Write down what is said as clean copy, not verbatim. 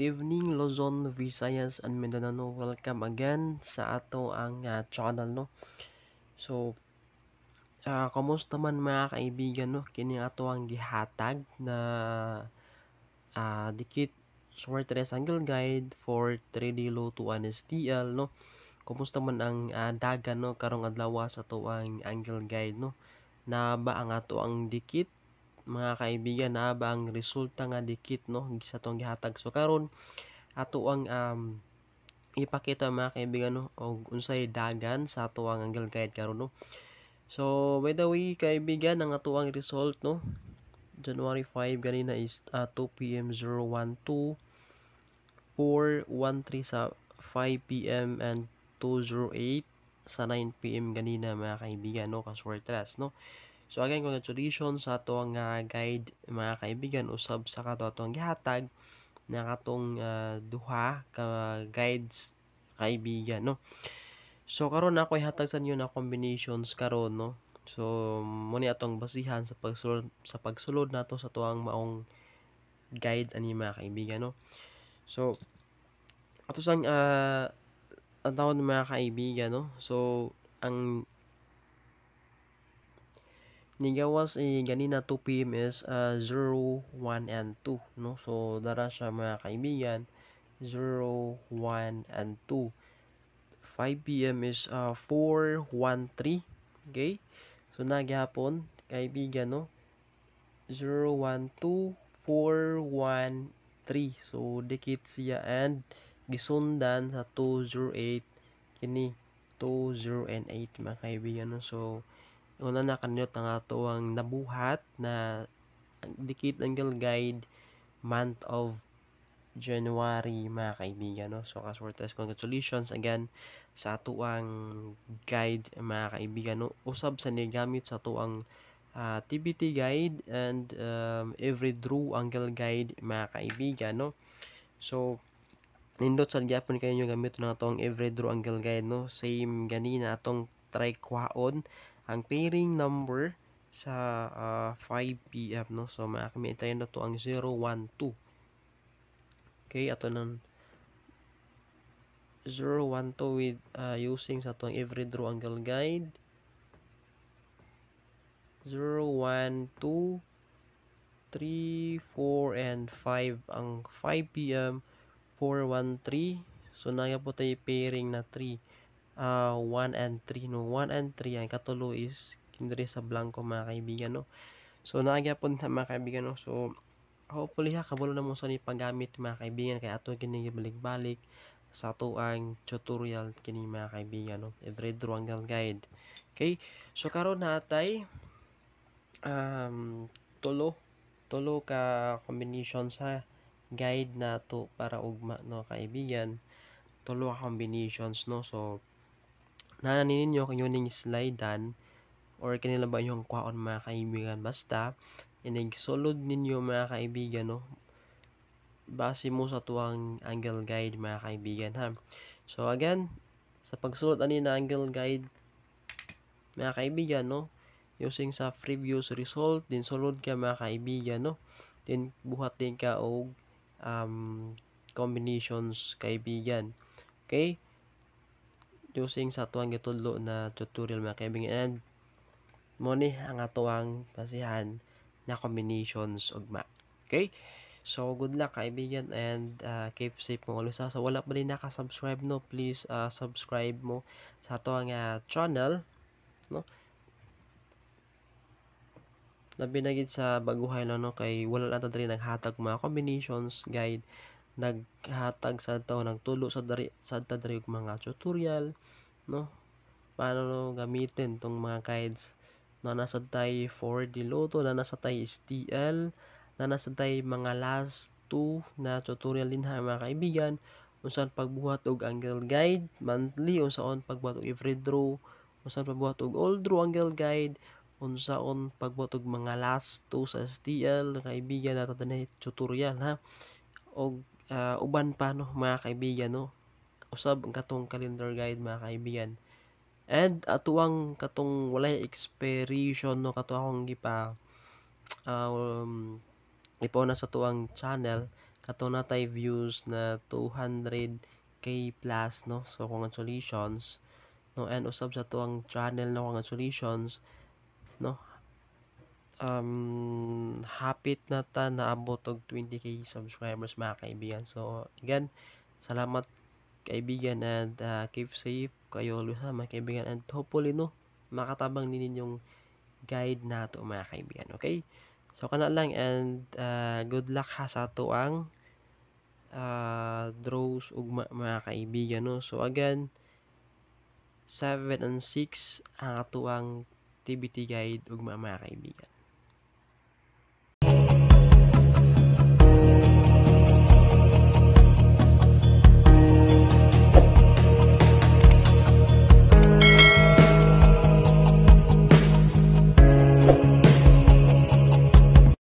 Good evening, Luzon, Visayas and Mindanao. Welcome again sa ato ang channel, no. So kumusta man, mga kaibigan, no? Kini ato ang gihatag na dikit Swertres Angle Guide for 3D Lotto and STL, no. Kumusta man ang dagan, no, karong adlaw sa ato ang angle guide, no? Na ba ang ato ang dikit, mga kaibigan, na ba ang resulta nga dikit, no, sa atong gihatag? So karon ato ang ipakita, mga kaibigan, no, og unsay dagan sa ato ang angle guide karon, no. So by the way, kaibigan, ang ato ang result, no, January 5 ganina is 2 PM 012 413 sa 5 PM and 208 sa 9 PM ganina, mga kaibigan, no, kaswertres, no. So again, congratulations sa ato ang guide, mga kaibigan, usab sa kato atong gihatag na katong duha ka guides, kaibigan, no. So karon ako ihatag sa inyo na combinations karon, no. So mo ni atong basihan sa pagsulod nato sa tuang maong guide ani, mga kaibigan, no. So ato sang ang tawon, mga kaibigan, no. So ang nigawas eh ganina 2 PM is 0, 1 and 2, no. So dara siya, mga kaibigan, 0, 1 and 2. 5 PM is 4, 1, 3. Okay, so nagyapon, kaibigan, no, 0, 1, 2, 4, 1, 3. So dikit siya and gisundan sa 2, 0, 8, kini 2, 0 and 8, mga kaibigan, no. So una na kanindot ang ato ang nabuhat na dikit angle guide month of January, mga kaibigan, no. So kaswertes, congratulations again sa ato ang guide, mga kaibigan, no. Usab sa nigamit sa ato ang TBT guide and every draw angle guide, mga kaibigan, no. So nindot sa gyapon kayo gamit na atong every draw angle guide, no. Same ganina, atong try kuhaon ang pairing number sa 5 PM, no. So mga kami try na to ang 0 1 2. Okay, ato nang 0 1 2 with using sa atong every draw angle guide. 0 1 2 3 4 and 5. Ang 5 PM 4 1 3. So naya po tayo pairing na 3, 1 and 3, no. 1 and 3, ang katulo is kindre sa blanco, mga kaibigan, no. So nagyapon sa, mga kaibigan, no. So hopefully ha kabalo na mo sa ni paggamit, mga kaibigan, kay ato kini balik-balik sa ato ang tutorial kini, mga kaibigan, no, every draw angle guide. Okay, so karon natay tulo tulo ka combination sa guide nato para ugma, no, kaibigan. Tulo ka combinations, no. So naa ninyo kung yun slidean or kanila ba yung kwaon, mga kaibigan, basta inig sulod ninyo, mga kaibigan, no, base mo sa tuwang angle guide, mga kaibigan, ha. So again, sa pagsulod ani na angle guide, mga kaibigan, no, using sa previous result din, sulod ka, mga kaibigan, no, then buhat din ka og combinations, kaibigan. Okay, using sa atuang gitudlo na tutorial, mga kaibigan, and mo ni ang atuang basihan na combinations ugma. Okay, so good luck, kaibigan, and keep safe mo always. Sa wala pa rin naka-subscribe, no, please subscribe mo sa atuang channel, no, labi na gid sa baguhay lang, no, kay wala lang ta diri naghatag mga combinations guide, naghatag sa tawo, nagtulo sa diri sa diri og mga tutorial, no, paano, no, gamitin tong mga guides na nasa tay 4D Lotto, na nasa tay STL, na nasa tay mga last two na tutorial din ha, mga kaibigan, unsan pagbuhat og angle guide monthly, unsaon pagbuhat og every draw, unsaon pagbuhat og all draw angle guide, unsaon pagbuhat og mga last two sa STL, kaibigan, nato tutorial ha, og uban pa, no, mga kaibigan, no, usab ang katong calendar guide, mga kaibigan, and atuang katong walay expiration, no, kato akong gipa ipauna sa tuang channel Kato natay views na 200K plus, no? So congratulations, no? And usab sa atuang channel, no, congratulations, no? Hapit na ta naabot og 20K subscribers, mga kaibigan. So again, salamat, kaibigan, and keep safe kayo always ha, mga kaibigan, and hopefully, no, makatabang din ninyong guide nato, mga kaibigan. Okay, so kana lang and good luck ha sa atoang draws ugma, mga kaibigan, no? So again, 7 and 6 ang atoang TBT guide ugma, mga kaibigan.